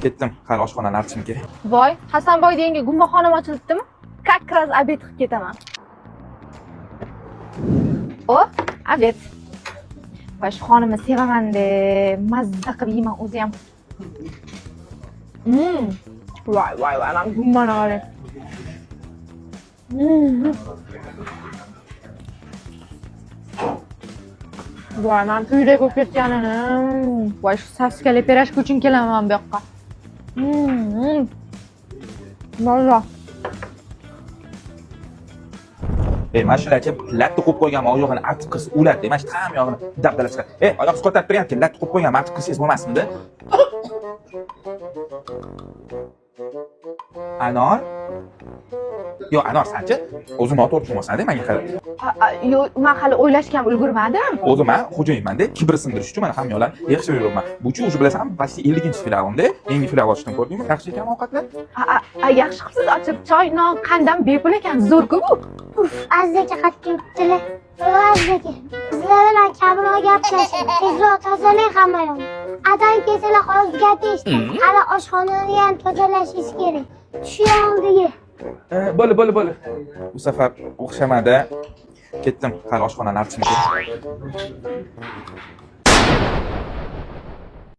Ketdim, hali oshxonani artishim kerak. Voy, Hasanboyda yangi gumbaxonam ochilibdimi? Как раз обед qilib ketaman. O, обед. Voy, shu xonimni sevaman de, mazza qilib yeyman o'zi ham. Voy, voy, voy, man gumbani qarang. Voy, man puyrak bo'lib ketganini. Voy, shu saskali pirojka uchun kelaman bu yoqqa. Mazza. Ey, mana shularcha latta qo'yib qo'yganman, oyog'ini artib qilsa o'ladi. Mana shu ham yog'ini dabdalab chiqadi. Ey, oyog'ingizni ko'tarib turyapti, latta qo'yib qo'yganman, artib qilsangiz bo'lmasmidi? Anor? Yo'q, Anor, sanchi? O'zi noto'g'ri tushunmaysan-da menga qarab. Yo'q, man hali o'ylashga ham ulgurmadim. O'zi man xo'jayinman-da, kibr sindirish uchun mana hamma yoqlarni yig'ishtirib yuribman. Buchi уже bilasan, почти 50-filialimda yangi filial ochdim, ko'rdingmi? Yaxshi ekan ovqatlar. Yaxshi qilibsiz ochib. Choy, non, qandam bepul ekan, zo'r-ku bu. Uf, Aziz aka qayerga yuribdilar? Aziz aka, bizlar bilan kamroq gaplashing. Tezroq tozalang hamma yoqni. Adam kelsalar hozir gap eshitadi. Hali oshxonani ham tozalashingiz kerak. Tushing oldiga. Bo'ldi, bo'ldi, bo'ldi. Bu safar o'xshamadi. Ketdim, hali oshxonani artishim kerak.